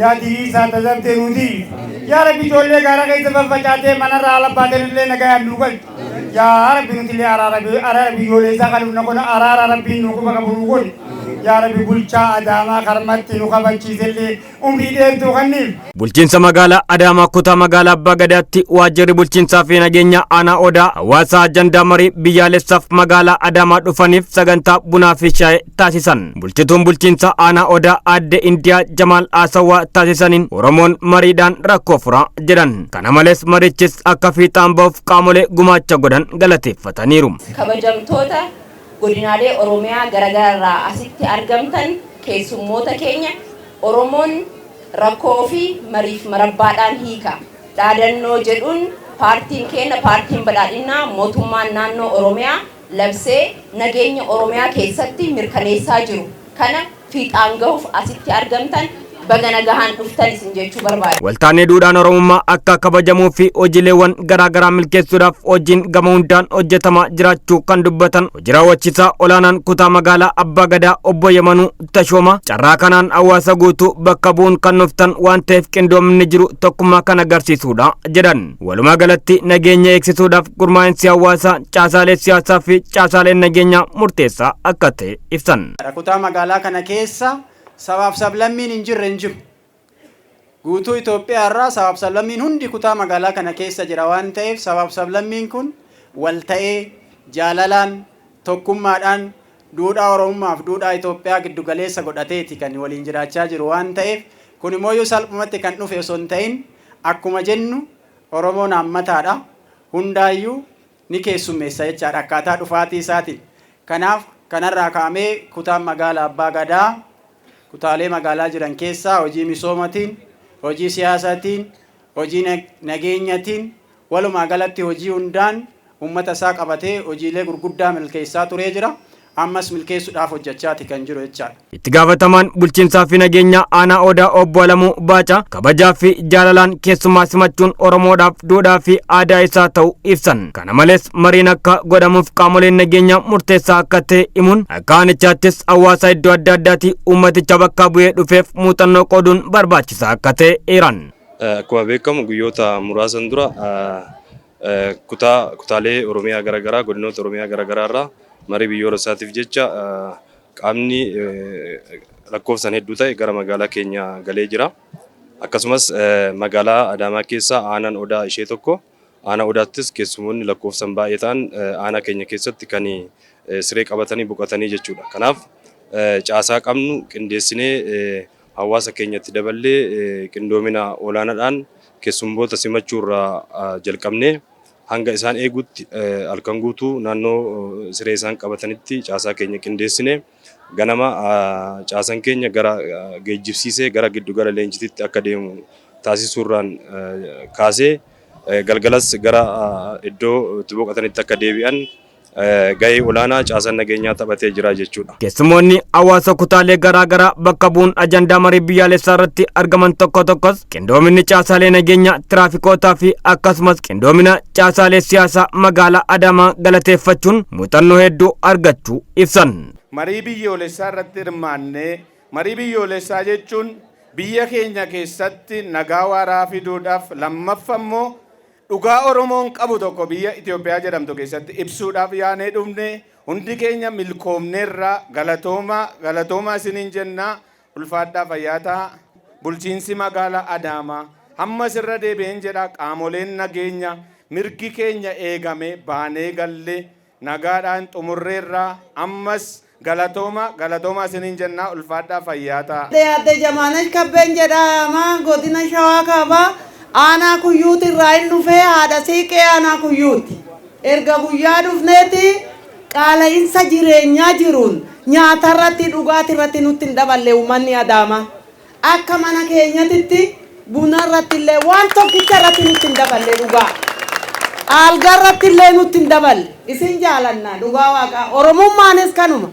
Yaa diriirsaa tadabdee nuu diriirsi. Yaa Rabbi, ijoollee gaara keessa faffacaatee manarraa ala baateen illee nagayaan nuu galchi. Yaa Rabbi, nuti illee araara biyyoolessaa kan nu godha, araara Rabbiin nu quba qabu nu godhi. Yaa Rabbi, bulchaa Adaamaa karmatti nu kabachiisellee umrii dheertuu kanniif. Bulchiinsa magaalaa Adaamaa, kutaa magaalaa Abbaa Gadaatti waajjirri bulchiinsaa fi nageenya aanaa Odaa hawaasa ajandaa marii biyyaalessaaf magaalaa Adaamaa dhufaniif sagantaa bunaa fi shaayii taasisan. Bulchituun bulchiinsa aanaa Odaa Aadde Indiyaa Jamaal haasawaa taasisaniin Oromoon mariidhaan rakkoo fura jedhan. Kana malees marichis akka fiixaan ba'uuf qaamolee gumaacha godhan galateeffataniiru. Kabajamtoota godinaalee Oromiyaa garaagaraa asitti argamtan, keessummoota keenya, Oromoon rakkoo fi mariif marabbaadhaan hiika dhaadannoo jedhuun paartiin keenya, Paartiin Badhaadhinaa, mootummaan naannoo Oromiyaa labsee nageenya Oromiyaa keessatti mirkaneessaa jiru kana fiixaan gahuuf asitti argamtan, baga nagahaan dhuftan isin jechuu barbaada. Waltaanee duudhaan Oromummaa akka kabajamuu fi hojiileewwan garaa garaa milkeessuudhaaf hojiin gama hundaan hojjetamaa jiraachuu kan dubbatan hojii raawwachiisaa olaanaan kutaa magaalaa Abbaa Gadaa Obbo Yamanuu Tashooma, carraa kanaan hawaasa guutuu bakka bu'uun kan dhuftan waan ta'eef qindoominni jiru tokkummaa kan agarsiisudha jedhan. Walumaa galatti nageenya eegsisuudhaaf gurmaa'insi hawaasaa, caasaalee siyaasaa fi caasaaleen nageenyaa murteessaa akka ta'e ibsan. Kutaa magaalaa kana keessa sabaaf sablammiin hin jirre hin jiru. Guutuu Itoophiyaa irraa sabaaf sablammiin hundi kutaa magaalaa kana keessa jira waan ta'eef, sabaaf sablammiin kun wal ta'ee jaalalaan, tokkummaadhaan, duudhaa Oromummaaf duudhaa Itoophiyaa giddu galeessa godhateeti kan waliin jiraachaa jiru waan ta'eef, kun immoo yoo salphumatti kan dhufe osoo hin ta'in, akkuma jennu Oromoon hammataadha. Hundaayyuu ni keessummeessa jechaadha akkaataa dhufaatii isaatiin. Kanaaf kanarraa ka'amee kutaan magaalaa Abbaa Gadaa kutaalee magaalaa jiran keessaa hojii misoomatiin, hojii siyaasaatiin, hojii nageenyatiin, walumaa galatti hojii hundaan uummata isaa qabatee hojiilee gurguddaa milkeessaa turee jira. Ammas milkeessuudhaaf hojjechaati kan jiru jechaadha. Itti gaafatamaan bulchiinsaa fi nageenya aanaa Odaa Obbo Alamuu Baacaa kabajaa fi jaalalaan keessumaa simachuun Oromoodhaaf duudhaa fi aadaa isaa ta'uu ibsan. Kana malees mariin akka godhamuuf qaamoleen nageenyaa murteessaa akka ta'e himuun, akka aanichaattis hawaasa iddoo adda addaatti uummaticha bakka bu'ee dhufeef muuxannoo qooduun barbaachisaa akka ta'e eeran. Akkuma beekamu guyyoota muraasan dura kutaalee Oromiyaa garaagaraa, godinoota Oromiyaa garaagaraa irraa marii biyyoolessaatiif jecha qaamni lakkoofsaan hedduu ta'e gara magaalaa keenya galee jira. Akkasumas magaalaa Adaamaa keessa aanaan Odaa ishee tokko. Aanaa Odaattis keessumoonni lakkoofsaan baay'ee ta'an aanaa keenya keessatti kan siree qabatanii boqotanii jechuudha. Kanaaf caasaa qabnu qindeessinee hawaasa keenyatti daballee qindoomina olaanaadhaan keessummoota simachuurraa jalqabnee hanga isaan eegutti halkan guutuu naannoo siree isaan qabatanitti caasaa keenya qindeessine, ganama caasaan keenya gara geejjibsiisee gara giddu gala leenjititti akka deemu taasisuurraan kaasee galgalas gara iddoo itti boqotanitti akka deebi'an gahee olaanaa caasaan nageenyaa taphatee jira jechuudha. Keessumoonni hawaasa kutaalee garaa garaa bakka bu'uun ajandaa marii biyyaalessaa irratti argaman tokko tokkos qindoominni caasaalee nageenyaa, tiraafikootaa fi akkasumas qindoomina caasaalee siyaasaa magaalaa Adaamaa galateeffachuun muuxannoo hedduu argachuu ibsan. Marii biyyoolessaa irratti hirmaannee, marii biyyoolessaa jechuun biyya keenya keessatti nagaa waaraa fiduudhaaf, lammaffa immoo dhugaa Oromoon qabu tokko biyya Itoophiyaa jedhamtu keessatti ibsuudhaaf yaanee dhufne. Hundi keenya milkoomneerra. Galatoomaa, galatoomaa isiniin jennaa. Ulfaadhaa, fayyaa ta'a. Bulchiinsi magaalaa Adaamaa, hamma sirra deebi'een jedha, qaamoleen nageenya mirgi keenya eegame baanee galle nagaadhaan xumurreerra. Ammas galatooma, galatoomaa isiniin jennaa. Ulfaadhaa, fayyaa ta'a. Adde Jamaanesh Kabbeen jedhama. Godina Shawaa Kaabaa, aanaa Kuyyuuti irraa hin dhufee, haadha siiqee aanaa Kuyyuuti. Erga guyyaa dhufneeti qaala'insa jireenyaa jiruun nyaatarratti, dhugaatii irratti nutti hin daballe uummanni Adaamaa. Akka mana keenyatitti buna irratti illee, waan tokkicha irratti nutti hin daballe dhugaa. Alga irratti illee nutti hin daballe. Isin jaalanna dhugaa Waaqaa. Oromummaanis kanuma.